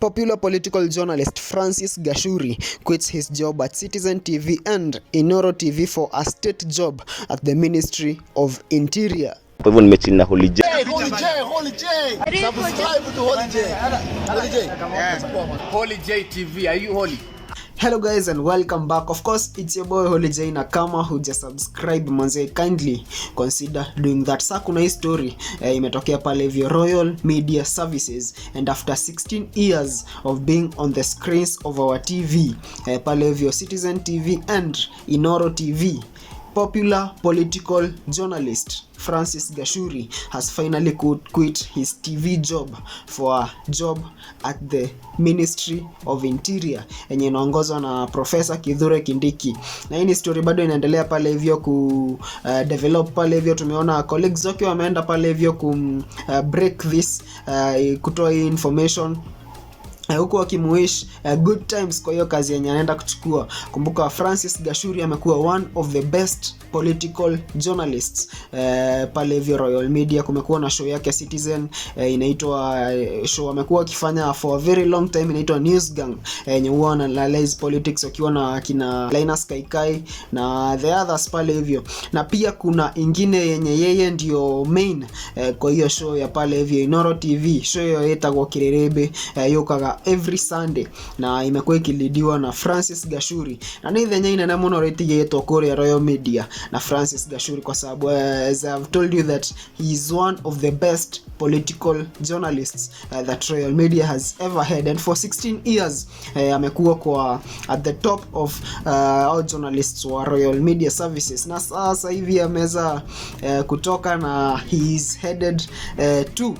Popular political journalist Francis Gachuri quits his job at Citizen TV and Inoro TV for a state job at the Ministry of Interior. Kwa hivyo nimechill na Holy J. Hey, Holy J, Holy J. Subscribe to Holy J. Holy J. Holy J TV, are you holy? Hello guys and welcome back. Of course, it's your boy Holy J, na kama huja subscribe, manze, kindly consider doing that. Sa kuna hii story imetokea pale hivyo Royal Media Services, and after 16 years of being on the screens of our TV, pale hivyo Citizen TV and Inoro TV, popular political journalist Francis Gachuri has finally quit his TV job for a job at the Ministry of Interior yenye inaongozwa na Professor Kithure Kindiki. Na hii ni story bado inaendelea pale hivyo ku develop pale hivyo. Tumeona colleagues wake wameenda pale hivyo ku break this, kutoa hii information huku wakimuwish good times kwa hiyo kazi yenye anaenda kuchukua. Kumbuka Francis Gachuri amekuwa one of the best political journalists pale hivyo Royal Media. Kumekuwa na show yake Citizen, inaitwa show amekuwa akifanya for a very long time, inaitwa News Gang, yenye huwa analyze politics wakiwa na kina Linus Kaikai na the others pale hivyo, na pia kuna ingine yenye yeye ndio main kwa hiyo show ya pale hivyo Inoro TV. Show hiyo ĩtagwo Kĩrĩrĩmbĩ, yũkaga every Sunday na imekuwa ikileadiwa na Francis Gachuri, na nĩ ithenya inene mũno rĩtigĩtwo kũrĩa Royal Media na Francis Gachuri, kwa sababu as I've told you that he is one of the best political journalists that Royal Media has ever had, and for 16 years amekuwa kwa at the top of all journalists wa Royal Media Services, na sasa hivi ameweza kutoka na he is headed to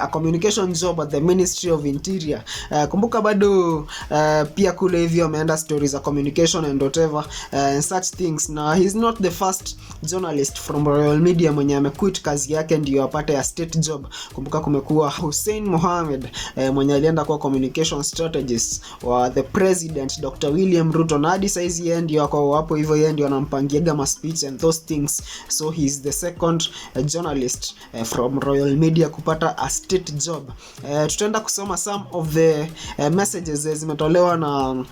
a communication job at the Ministry of Interior. Kumbuka bado pia kule hivyo ameenda stories za communication and whatever and such things, na he's not the first journalist from Royal Media mwenye amequit kazi yake ndio apate a state job. Kumbuka kumekuwa Hussein Mohamed, mwenye alienda kuwa communication strategist wa the president Dr. William Ruto, na hadi saizi yeye ndio ako hapo hivyo, yeye ndio anampangiaga ma speech and those things. So he is the second journalist from Royal Media kupata a state job. Tutaenda kusoma some of the messages zimetolewa na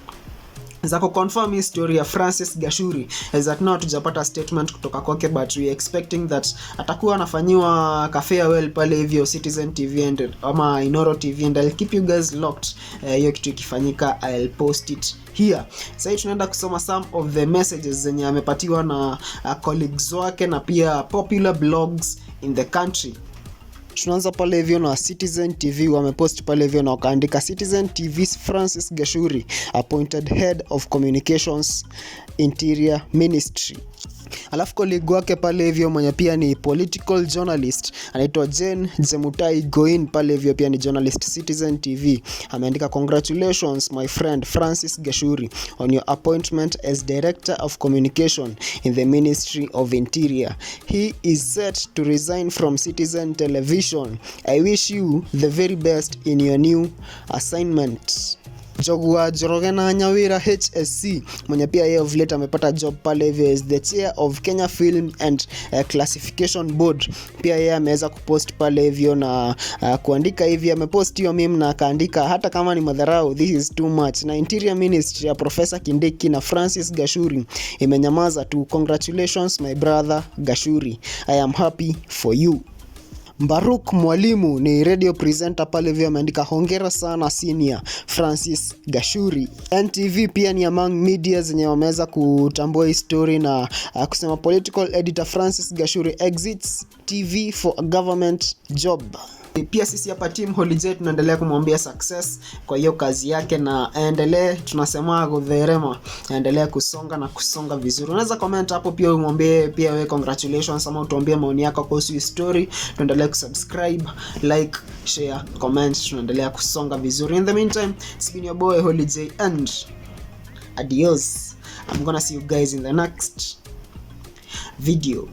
za kuconfirm hii story ya Francis Gachuri. As at now tujapata statement kutoka kwake, but we expecting that atakuwa anafanyiwa ka farewell pale hivyo Citizen TV and ama Inoro TV, and I'll keep you guys locked. Hiyo kitu ikifanyika, I'll post it here. Sasa tunaenda kusoma some of the messages zenye amepatiwa na colleagues wake na pia popular blogs in the country. Tunaanza pale hivyo na Citizen TV. Wamepost pale hivyo na wakaandika, "Citizen TV's Francis Gachuri appointed head of communications, Interior Ministry." Alafu colleague wake pale hivyo mwenye pia ni political journalist anaitwa Jane Jemutai Goin, pale hivyo pia ni journalist Citizen TV, ameandika, "Congratulations, my friend Francis Gachuri, on your appointment as director of communication in the Ministry of Interior. He is set to resign from Citizen Television. I wish you the very best in your new assignment." Njogu Njoroge na Nyawira HSC, mwenye pia yeye of late amepata job pale hivyo as the chair of Kenya Film and Classification Board, pia yeye ameweza kupost pale hivyo na kuandika hivi. Amepost hiyo meme na akaandika, "Hata kama ni madharau, this is too much. Na Interior Ministry ya Professor Kindiki na Francis Gachuri imenyamaza tu. Congratulations, my brother Gachuri. I am happy for you." Mbaruk Mwalimu ni radio presenter pale hivyo, ameandika, "Hongera sana, senior Francis Gachuri." NTV pia ni among media zenye wameweza kutambua hii story na kusema, "Political editor Francis Gachuri exits TV for a government job." Pia sisi hapa team Holy J tunaendelea kumwambia success kwa hiyo kazi yake na aendelee, tunasema gutherema, aendelee kusonga na kusonga vizuri. Unaweza comment hapo pia umwambie pia wewe congratulations, ama utuambie maoni yako kuhusu hii story. Tuendelee kusubscribe, like, share, comment, tunaendelea kusonga vizuri. In the meantime, it's been your boy Holy J and adios. I'm gonna see you guys in the next video.